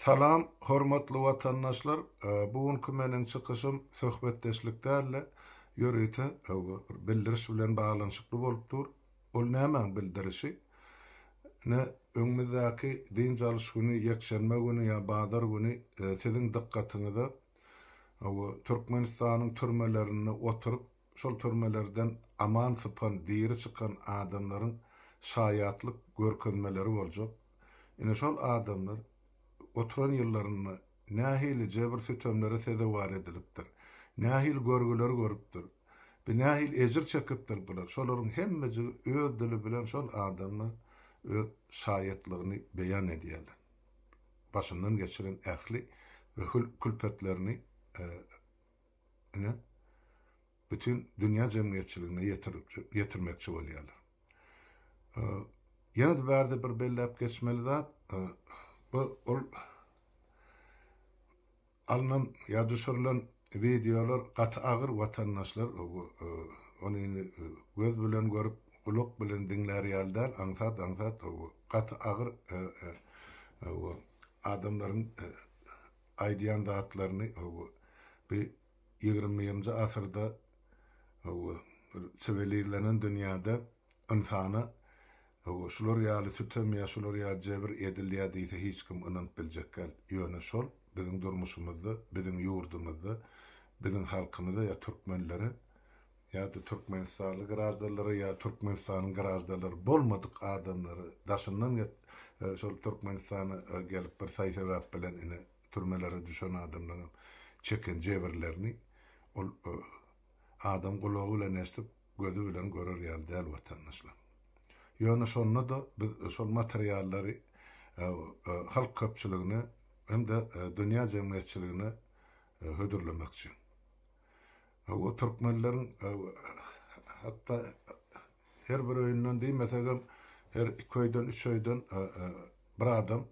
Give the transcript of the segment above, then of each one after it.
Salam hormatly watandaşlar bu günki meniň çykyşym söhbetdeşlik dälde ýörite bir bildiriş bilen baglanyşykly bolup dur. Ol nämäň bildirişi? Ine öňümizdäki dynç alyş güni ýekşenbe güni ýa bazar güni siziň dykgatyňyza Türkmenistanyň türmelerinde oturyp şol türmelerden aman sypan diri çykan adamlaryň şaýatlyk görkezmeleri boljak. Ine şol adamlar oturan ýyllarynda nähili jebir-sütemlere sezewar edilipdir, nähili görgüleri görüpdir, bi nähili ejir çekipdir bular, şolaryň hemmejigi öz dili bilen şol adamlar öz şaýatlygyny beýan edýärler. Başyndan geçiren ähli külpetlerini ine bütin dünýä jemgyýetçiligine ýetirmekçi bolýarlar. Ýene-de bärde bir belläp geçmeli zat, bu ol alnan ýa düşürilen wideolar gaty agyr watandaşlar, ony indi göz bilen görüp, gulak bilen diňlär ýaly däl, aňsat-aňsat gaty agyr adamlaryň aýdýan zatlaryny bu 21-nji asyrda bir siwilizlenen dünýäde ynsana şular ýaly sütem ýa şular ýaly jebir edilýär diýse hiç kim ynanyp biljek däl. Ýöne şol biziň durmuşymyzda, biziň ýurdumyzda, biziň halkymyza ýa türkmenlere ýa-da türkmenistanly graždanlara ýa Türkmenistanyň graždanlary bolmadyk adamlara daşyndan şol Türkmenistana gelip bir saý-sebäp bilen ine türmelere düşen adamlaryň çeken jebirlerini ol adam gulagy bilen eşidip, gözi bilen görer ýaly däl watandaşlar. Ýöne şonda-da biz şol materiallary halk köpçüligine hem-de dünýä jemgyýetçiligine hödürlemekçi. Hawa, türkmenleriň hatda her bir öýünden diýmesegem, her iki öýden, üç öýden bir adam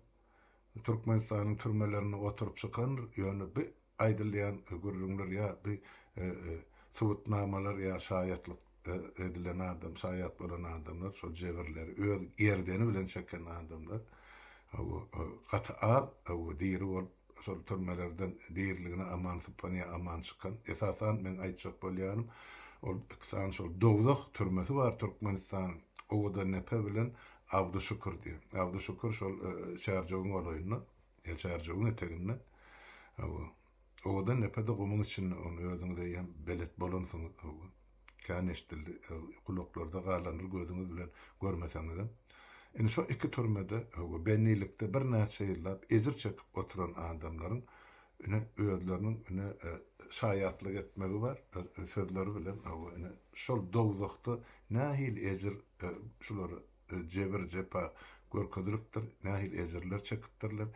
Türkmenistanyň türmelerinde oturyp çykandyr. Ýöne bu aýdylýan gürrüňler ýa bu subutnamalar ýa şaýatlyk edilen adam, şaýat bolan adamlar şol jebirleri öz gerdeni bilen çeken adamlar gaty az diri bolup Şol türmelerden diriligine aman sypan ýa aman çykan, esasan meň aýtjak bolýanym, ol iki sany şol dowzah türmesi bar Türkmenistanyň, Owadandepe bilen Abdyşükür diýen. Abdyşükür şol Çärjewiň golaýynda, ýa Çärjewiň eteginde. Hawa. Owadandepe-de gumuň içinde, ony özüňiz eýýäm belet bolansyňyz. Hawa. Kän eşidildi, gulaklarda galandyr gözüňiz bilen görmeseňizem. Indi şo iki türmede we bendilikde birnäçe ýyllap ejir çekip oturan adamlaryň ine özleriniň ine şaýatlyk etmegi bar, sözleri bilen hawa ine şol dowzahda nähili ejir şulara jebir-jepa görkezilipdir, nähili ejirler çekipdirler,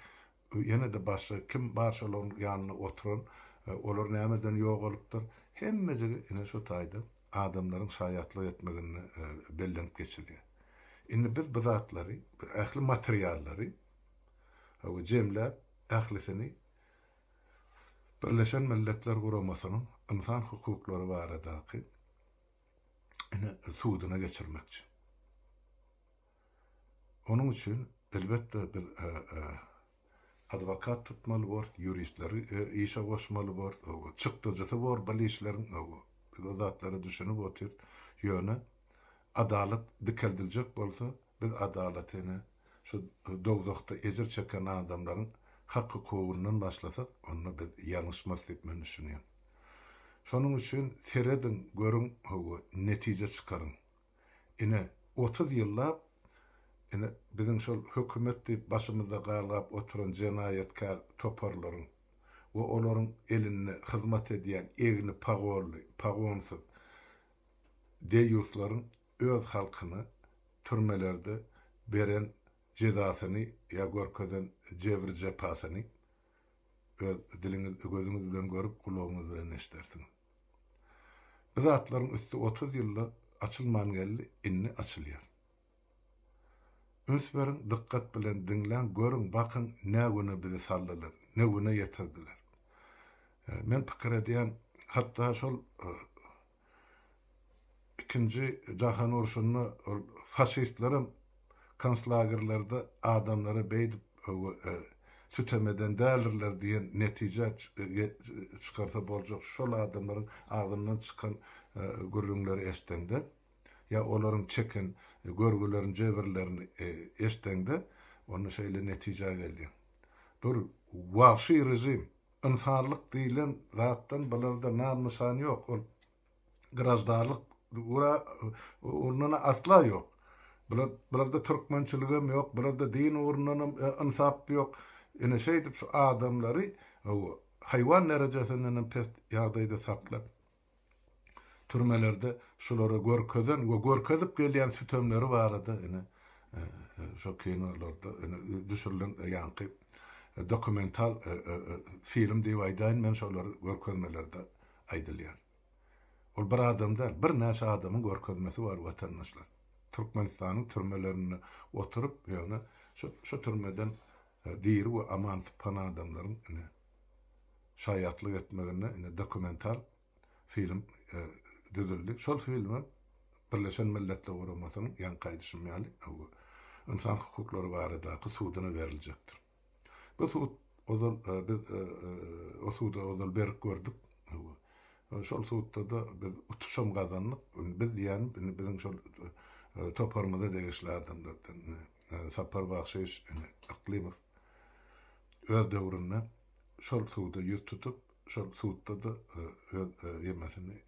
Ýene-de başga kim bar şolaryň ýanynda oturan, olar nämeden ýogalypdyr? Hemmejigi ine şu taýda adamlaryň şaýatlyk etmeginde bellenip geçilýär. Indi biz bu zatlary, ähli materiallary jemläp, ählisini Birleşen Milletler Guramasynyň ynsan hukuklary baradaky ine suduna geçirmekçi. Onuň üçin, elbetde, biz adwokat tutmaly borus, ýuristleri işe goşmaly borus, çykdajysy bor bul işleriň, biz o zatlara düşünip otyrys. Ýöne adalat dikeldiljek bolsa, biz adalaty ine şu dowzahda ejir çeken adamlaryň hak-hukugyndan başlasak, onda biz ýalňyşmarys diýip men düşünýän. Şonuň üçin serediň, görüň, hawa, netije çykaryň. Ine, 30 ýyllap, ine, biziň şol hökümet diýip başymyzda galgap oturan jenaýatkär toparlaryň we olaryň elinde hyzmat edýän egni pagonly, pagonsyz deýýuslaryň öz halkyna türmelerde beren jezasyny ýa görkezen jebri-jepasyny öz diliňiz, gözüňiz bilen görüp, gulagyňyz bilen eşidersiňiz. Bu zatlaryň üsti 30 ýylda açylman geldi, indi açylýar. Üns beriň, dykgat bilen diňläň, görüň, bakyň, nä güne bizi saldylar, ne güne ýetirdiler. Men pikir edýän, hatda şol Ikinji jahan urşunda ol faşistlerem konslagerlerde adamlara beýdip. sütem eden däldirler diýen netije çykarsa boljak şol adamlaryň agzyndan çykan gürrüňleri eşdeňde ýa olaryň çeken görgülerini, jebirlerini eşdeňde onda şeýle netijä gelýäň. Bir wagşy režim, ynsanlyk diýlen zatdan bularda nam-nyşan ýok. Ol graždanlyk ugrundan asla ýok. Bular bularda türkmençiligem ýok, bularda din ugrundanam ynsap ýok. Ine şeýdip şu adamlary haýwan derejesindenem pes ýagdaýda saklap, türmelerde şulara görkezen we görkezip gelýän sütemleri barada ine şo kinolarda ine düşürilen ýaňky dokumental film diýip aýdaýyn men şolary görkezmelerde aýdylýar. Ol bir adam däl, birnäçe adamyň görkezmesi bar watandaşlar. Türkmenistanyň türmelerinde oturyp, ýöne şu şu türmeden diri we aman sypan adamlaryň ine şaýatlyk etmeginde ine dokumental film düzüldi. Şol filmem Birleşen Milletler Guramasynyň ýaňky aýdyşym ýaly ynsan hukuklary baradaky suduna beriljekdir. Bu sud ozal biz o suda ozal berip gördük. Şol sudda-da biz utuşam gazandyk. Biz diýýänim indi biziň şol toparymyza degişli adamlardan Sapar Bagşyýewiç Yklymow öz döwründe şol suda ýüz tutup, şol sudda-da öz ýemesini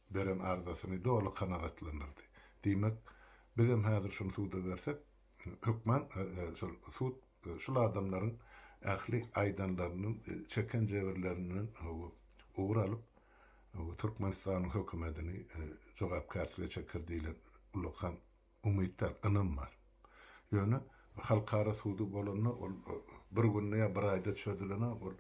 beren arzasyny doly kanagatlandyrdy. Diýmek, bizem häzir şuny suda bersek, hökman şol sud şul adamlaryň ähli aýdanlaryndan, çeken jebirlerinden ugur alyp, Türkmenistanyň hökümetini jogapkärçilige çeker diýlen ullakan Umyt däl, ynam bar. Ýöne halkara sudy bolanda ol bir günde ýa bir aýda çözülenok, ol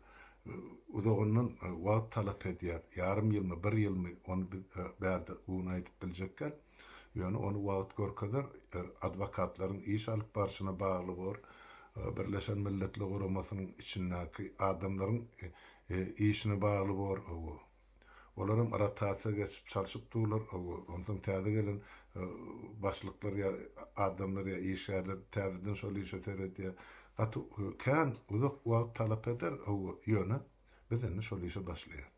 uzagyndan wagt talap edýär. Ýarym ýylmy, bir ýylmy, ony biz bärde bu gün aýdyp biljek däl. Ýöne ony wagt görkezer. Adwokatlaryň iş alyp barşyna bagly bor. Birleşen Milletler Guramasynyň içindäki adamlaryň işine bagly bor. Olaram rotasiýa geçip çalşyp durlar. Onsoň täze gelen başlyklar ýa adamlar ýa işgärler täzeden şol işe seredýär. Gaty kän uzak wagt talap eder, ýöne biz indi şol işe başlaýas.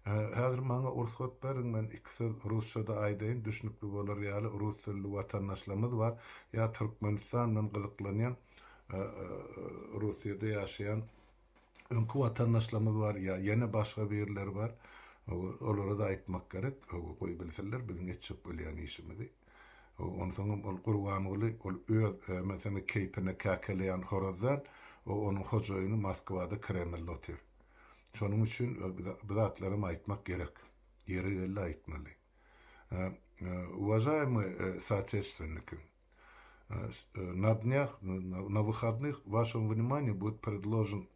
Häzir maňa rugsat beriň, men iki söz rusça-da aýdaýyn, düşnükli bolar ýaly rus dilli watandaşlarymyz bar ýa Türkmenistan bilen gyzyklanýan Russiýada ýaşaýan öňki watandaşlarymyz bar ýa ýene başga birileri bar. Olara-da aýtmak gerek, goý bilsinler biziň etjek bolýan işimizi. Onsoňam ol Gurbanguly ol öz meselem keýpine käkeleýän horaz däl, o onuň hojaýyny Moskwada Kremlde otyr. Şonuň üçin bu zatlaram aýtmak gerek. Ýeri geldi aýtmaly. Uwažaýemyý sootечественники, На днях, на выходных вашему вниманию будет предложен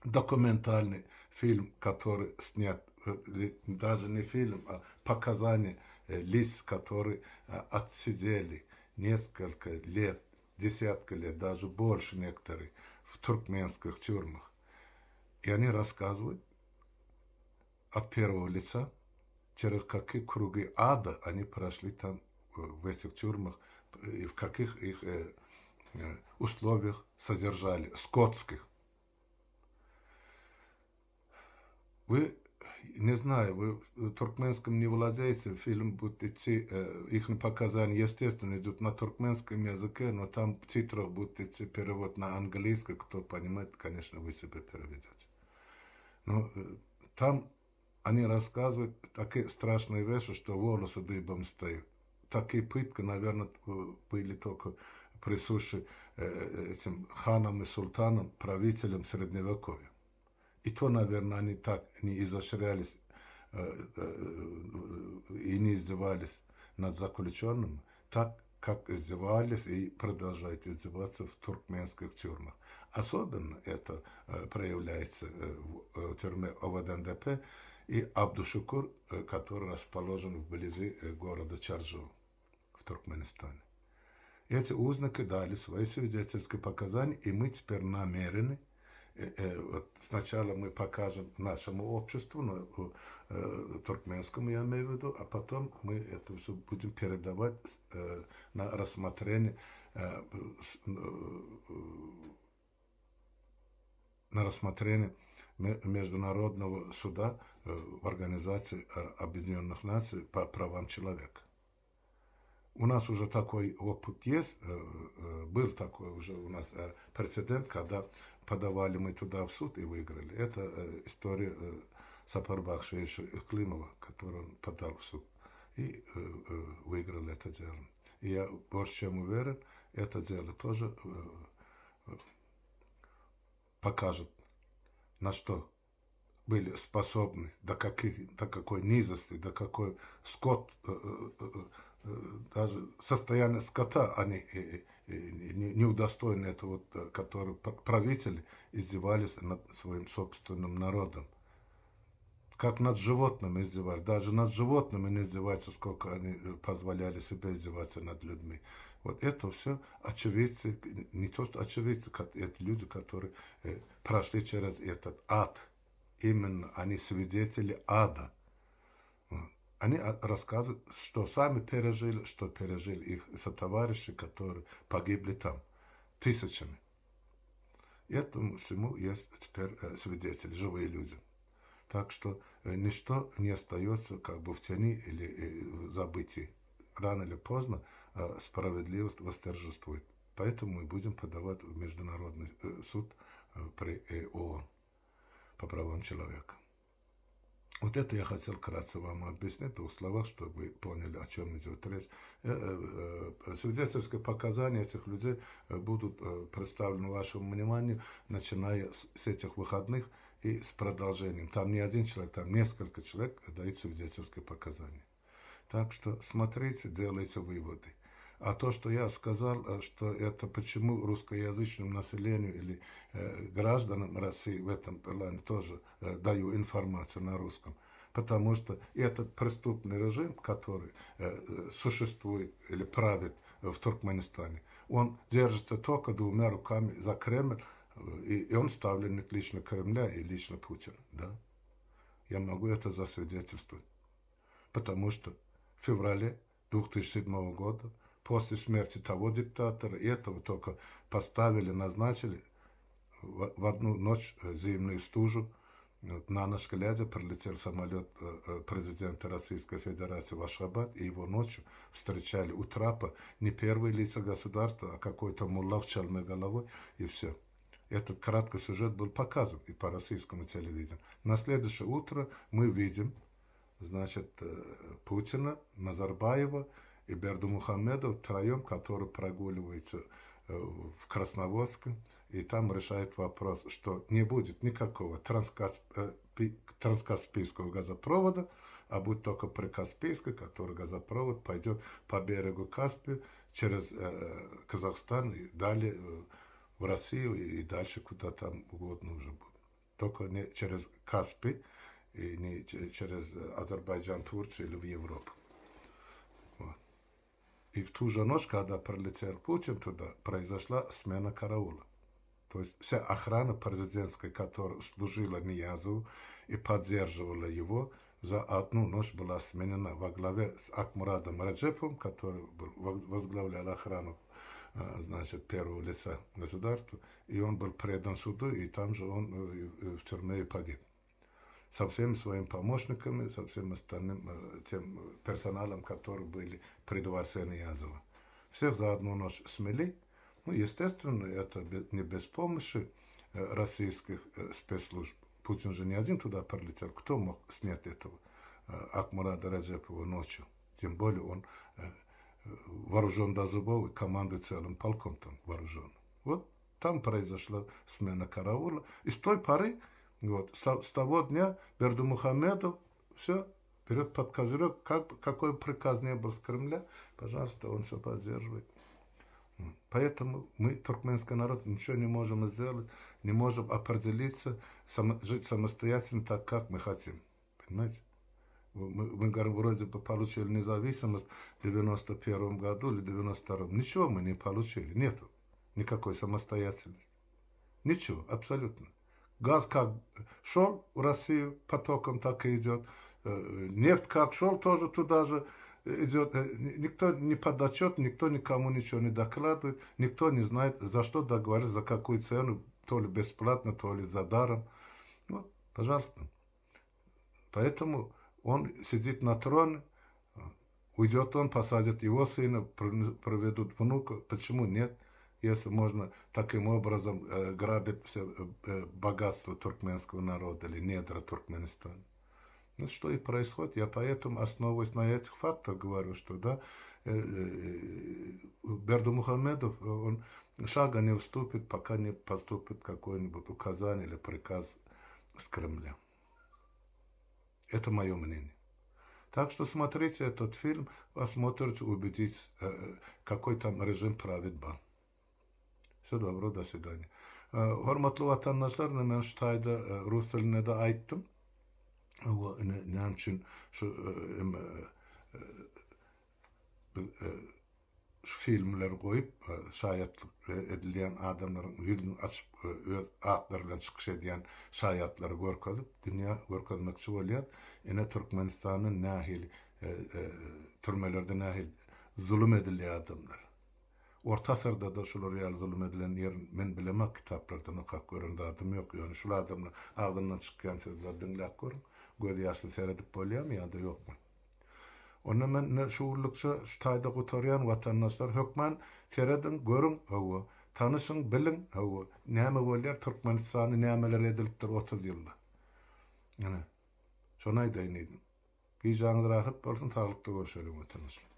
документальный фильм, который снят, даже не фильм, а показания лиц, которые отсидели несколько лет, десятки лет, даже больше некоторые, в туркменских тюрьмах. И они рассказывают от первого лица, через какие круги ада они прошли там в этих тюрьмах и в каких их условиях содержали, скотских. Вы, не знаю, вы туркменским не владеете, фильм будет идти, их показания, естественно, идут на туркменском языке, но там в титрах будет идти перевод на английский, кто понимает, конечно, вы себе переведете. Но там они рассказывают такие страшные вещи, что волосы дыбом стоят. Такие пытки, наверное, были только присущи этим ханам и султанам, правителям Средневековья. И то, наверное, они так не изощрялись и не издевались над заключенными, так, как издевались и продолжают издеваться в туркменских тюрьмах. Особенно это проявляется в тюрьме Овадандепе и Абдушукур, который расположен вблизи города Чарджоу в Туркменистане. Эти узники дали свои свидетельские показания, и мы теперь намерены, вот сначала мы покажем нашему обществу, ну, туркменскому я имею в виду, а потом мы это все будем передавать на рассмотрение. на рассмотрение Международного суда в Организации Объединенных Наций по правам человека. У нас уже такой опыт есть, был такой уже у нас прецедент, когда подавали мы туда в суд и выиграли. Это история Сапар Бахшевича Климова, который он подал в суд и выиграл это дело. И я больше чем уверен, это дело тоже покажет, на что были способны, до, каких, до какой низости, до какой скот, даже состояние скота они не удостоены этого, вот, которые правители издевались над своим собственным народом. Как над животными издевались. Даже над животными не издеваются, сколько они позволяли себе издеваться над людьми. Вот это все очевидцы, не то что очевидцы, это люди, которые прошли через этот ад. Именно они свидетели ада. Они рассказывают, что сами пережили, что пережили их сотоварищи, которые погибли там тысячами. Этому всему есть теперь свидетели, живые люди. Так что ничто не остается как бы в тени или в забытии. Рано или поздно справедливость восторжествует. Поэтому мы будем подавать в Международный суд при ООН по правам человека. Вот это я хотел вкратце вам объяснить в двух словах, чтобы вы поняли, о чем идет речь. Свидетельские показания этих людей будут представлены вашему вниманию, начиная с этих выходных и с продолжением. Там не один человек, там несколько человек дают свидетельские показания. Так что смотрите, делайте выводы. А то, что я сказал, что это почему русскоязычному населению или гражданам России в этом плане тоже даю информацию на русском. Потому что этот преступный режим, который существует или правит в Туркменистане, он держится только двумя руками за Кремль, и он ставленник лично Кремля и лично Путина. Да? Я могу это засвидетельствовать. Потому что в феврале 2007 года, после смерти того диктатора, этого только поставили, назначили в одну ночь зимнюю стужу. На ночь глядя прилетел самолет президента Российской Федерации в Ашхабад, и его ночью встречали у трапа не первые лица государства, а какой-то мулла в чалме головой, и все. Этот краткий сюжет был показан и по российскому телевидению. На следующее утро мы видим, значит, Путина, Назарбаева и Бердымухамедова втроем, которые прогуливаются в Красноводске, и там решают вопрос, что не будет никакого транскаспийского газопровода, а будет только прикаспийский, который газопровод пойдет по берегу Каспия через Казахстан и далее в Россию и дальше куда там угодно уже будет. Только не через Каспий и не через Азербайджан, Турцию или в Европу. Вот. И в ту же ночь, когда прилетел Путин туда, произошла смена караула. То есть вся охрана президентская, которая служила Ниязову и поддерживала его, за одну ночь была сменена во главе с Акмурадом Раджеповым, который возглавлял охрану, значит, первого лица государства, и он был предан суду, и там же он в тюрьме и погиб. Со всеми своими помощниками, со всем остальным тем персоналом, которые были при дворце Ниязова. Всех за одну ночь смели. Ну, естественно, это не без помощи российских спецслужб. Путин же не один туда прилетел. Кто мог снять этого Акмурада Раджепова ночью? Тем более он вооружен до зубов и командует целым полком там вооружен. Вот там произошла смена караула. И с той поры, вот, с того дня Бердымухамедов все берет под козырек, какой приказ не был с Кремля, пожалуйста, он все поддерживает. Поэтому мы, туркменский народ, ничего не можем сделать, не можем определиться, жить самостоятельно так, как мы хотим. Понимаете? Мы говорим, вроде бы получили независимость в 91 году или 92-м. Ничего мы не получили, нету никакой самостоятельности. Ничего, абсолютно. Газ как шел в Россию потоком, так и идет. Нефть как шел, тоже туда же идет. Никто не подотчет, никто никому ничего не докладывает, никто не знает, за что договорились, за какую цену. To li besplatno, to li za darом. Вот, пожалуйста. Поэтому он сидит на троне, уйдет он, посадят его сына, проведут внука. Почему нет? Если можно таким образом э, грабить все э, богатство туркменского народа или недра Туркменистана. Ну, что и происходит. Я поэтому, основываясь на этих фактах, говорю, что, да, э, Бердымухамедов, он шага не уступит, пока не поступит какое-нибудь указание или приказ с Кремля. Это мое мнение. Так что смотрите этот фильм, посмотрите, убедитесь, какой там режим правит бал. Всего доброго, до свидания. Hormatly watandaşlar, men şu taýda rus dilinde-de aýtdym. Näme üçin şu şu filmleri goýup, şaýatlyk edilýän adamlaryň ýüzüni açyp, öz atlary bilen çykyş edýän şaýatlary görkezip, dünýä görkezmekçi bolýar. Ine Türkmenistanda nähili türmelerde nähili zulum edilýär adamlara. Orta asyrda-da şular ýaly zulum edilen ýer men bilemok kitaplardan okap gören zadym ýok ýöne şul adamlaň agzyndan çykýan sözleri diňläp görüň göz ýaşly seredip bolýamy ýa-da ýokmy. Onda men ine şu günlükçe şu taýda gutarýan watandaşlar hökman serediň görüň hawa tanyşyň biliň hawa näme bolýar Türkmenistanda nämeler edilipdir 30 ýylda. Ine şony aýdaýyn diýdim. Gijäňiz rahat bolsun saglykda görşeliň watandaşlar.